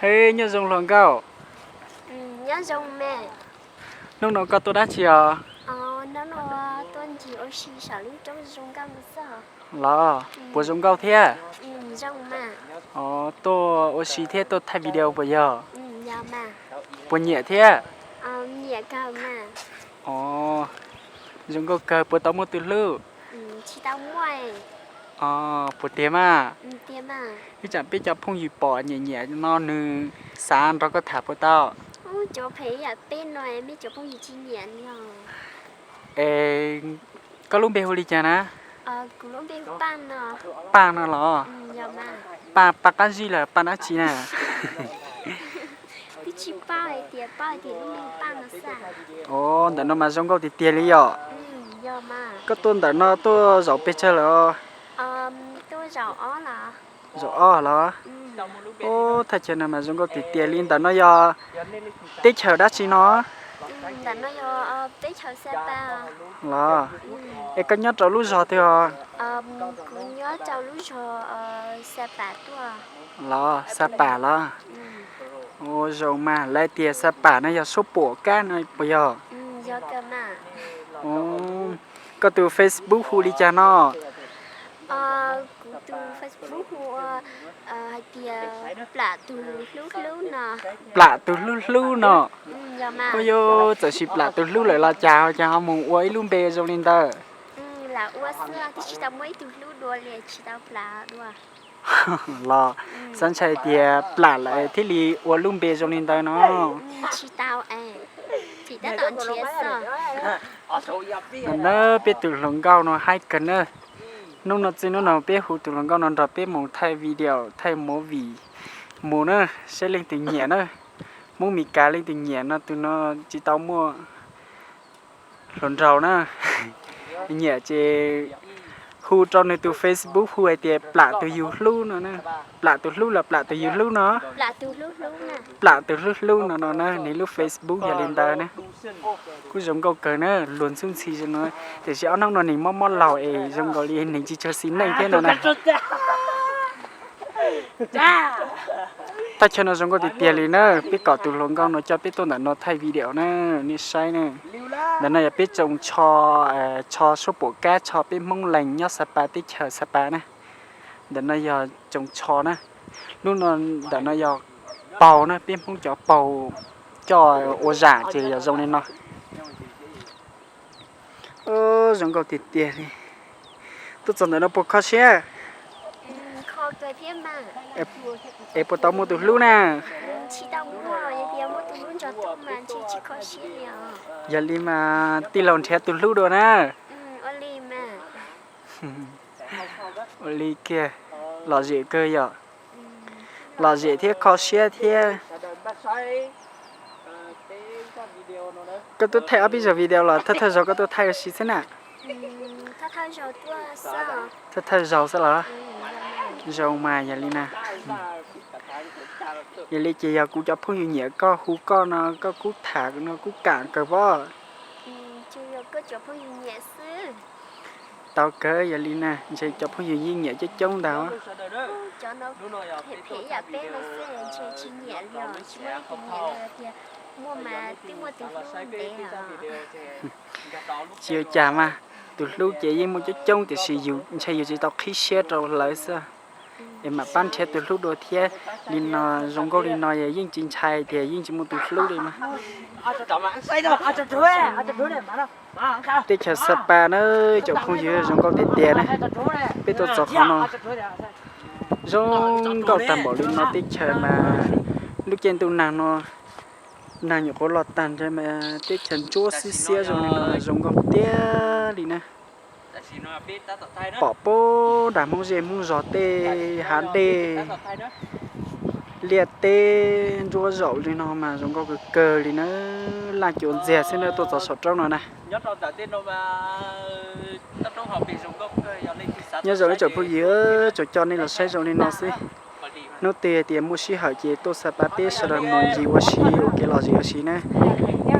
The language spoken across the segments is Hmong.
Nyob zoo hluas nkauj. Hnub no koj tuaj dab tsi os? Los, puas zoo nkauj thiab? Os, tuaj ua si thiab tuaj thaij video puas yog? Puas nyiam thiab? Os, zoo nkauj kawg, puas tau muaj tus hlub? Os, puas tiag mas? Ib tsam peb cov phooj ywg pom nyiam nyiam no nws xav nrog koj tham puas tau? Es koj lub npe hu li cas na? Paj no los? Paj, Paj Qab Zib los Paj dab tsi na? Os, ntawm no mas zoo nkauj tiag tiag li yom. Koj tuaj ntawm no tuaj zaum pes tsawg lawm? Zaum ob los? Os, thaj chaw no mas zoo nkauj tiag tiag li. Ntawm no yog teb chaws dab tsi no? Los, es koj nyob rau lub zog twg os? Los, Xab Pas los? Ua zoo mas, lawv tias Xab Pas no yog suab puam kab no puas yog? Koj tus Facebook hu li cas no? Plam tus hlub hlub no. Ua yog txawm sis plam tus hlub lawm los cas, cas ho mus ua ib lub npe zoo li ntawd? Los, xav ntshai tias plam lawm thiaj li ua lub npe zoo li ntawd no. Ntawm no peb tus hluas nkauj no haib kawg na. Hnub no txij hnub no peb hu tus hluas nkauj no nrog peb mus thaij video thaij movie mus na, saib leej twg nyiam na. Hmoob Mes Kas leej twg nyiam no, tus no tsis tau muaj hluas nraug na. Nyiam ces hu rau nws tus Facebook hu hais tias plam tus yus hlub no na. Plam tus hlub los plam tus yus hlub no? Plam tus hlub hlub no no na, nws lub Facebook yog li ntawd na. Kuj zoo nkauj kawg na, luag ntxhub ntxhi zoo no, tiam sis ob hnub no nws mob mob laug es zoo nkaus li nws tsis tshua xis neej thiab no na. Thaj chaw no zoo nkauj tiag tiag li na, peb kom tus hluas nkauj no coj peb tuaj ntawm no thaij video na, nej saib na. Ntawm no yog peb tsoos tsho, tsho suab puam kab, tsho peb Hmoob Lees nyob Xab Pas teb chaws Xab Pas na. Ntawm no yog tsoos tsho na. Lub no, ntawm no yog paug na, peb Hmoob cov paug coj ua zam ces yog zoo li no. Zoo nkauj tiag tiag li. Tuaj txog ntawm no puas kho siab? Es puas tau muaj tus hlub na? Yog li mas tij laug nrhiav tus hlub dua na. Ua li kiag, lom zem kawg yom. Lom zem thiab kho siab thiab. Koj twb thaij ob peb zaug video los thawj thawj zaug koj tuaj thaij ua si xwb na? Thawj thawj zaug xwb los? Zoo mas yog li na. Yog li ces yog kuv cov phooj ywg nyiam koj hu koj no koj kuj tham no kuj kam kawg pob. Tau kawg, yog li na ntshe cov phooj ywg yeej nyiam coob coob ntag. Tsis ua cas mas, tus hlub ces yeej muaj coob coob tiam sis yus ntshe yus tsis tau qhib siab rau lawv xwb. Es mam pab nrhiav tus hlub dua thiab. Li no zoo nkauj li no yeej tsis ntshai tias yeej tsis muaj tus hlub li mas. Teb chaws Xab Pas na, cov phooj ywg zoo nkauj tiag tiag na. Peb tuaj txog qhov no zoo nkauj tag npaum li no teb chaws mas lub caij ntuj nag no, nag nyuam qhuav los tag nrho mas teb chaws ntsuab xib xiab zoo li no zoo nkauj tiag li na. Pom puag nram Hmoob zej Hmoob zos tej hav dej, liaj teb ntsuab zaum li no mas zoo nkauj kawg kawg li na. Laj cuav ntxiag xwb na tuaj txog saum roob no na. Nyob zoo ib tsoom phooj ywg, tsuas coj nej los saib zoo li no xwb. Hnub twg tias muaj sij hawm ces tuaj Xab Pas peb sawv daws mus yim ua si ua kev lom zem ua si na.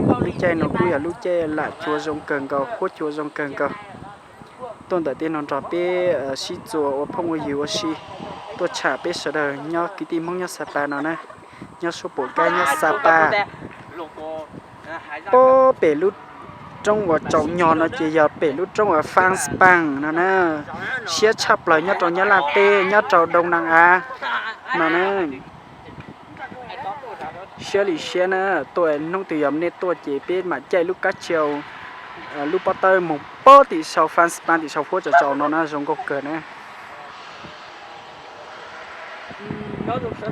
Lub caij no kuj yog lub caij lam cuav zoo kawg nkaus, huab cua zoo kawg nkaus. Tuaj ntawm tej no nrog peb sib txuas ua phooj ua ywg ua si, tuaj tsham peb sawv daws nyob kwv tij Hmoob nyob Xab Pas no na. Nyob suab pum kab nyob Xab Pas. Pem lub roob uas tsaus nyog no ces yog pem lub roob uas Fab Paj no na. Siab tshaj plaws nyob rau Nyab Laj teb, nyob rau Doo Nas Av no na. Siab li siab na, tuaj hnub twg yog nej tuaj ces peb mam caij lub kab tsiau, lub pob tawb mus pab tim sau Fab Paj tim sau huab tsaus tsaus no na, zoo nkauj kawg na.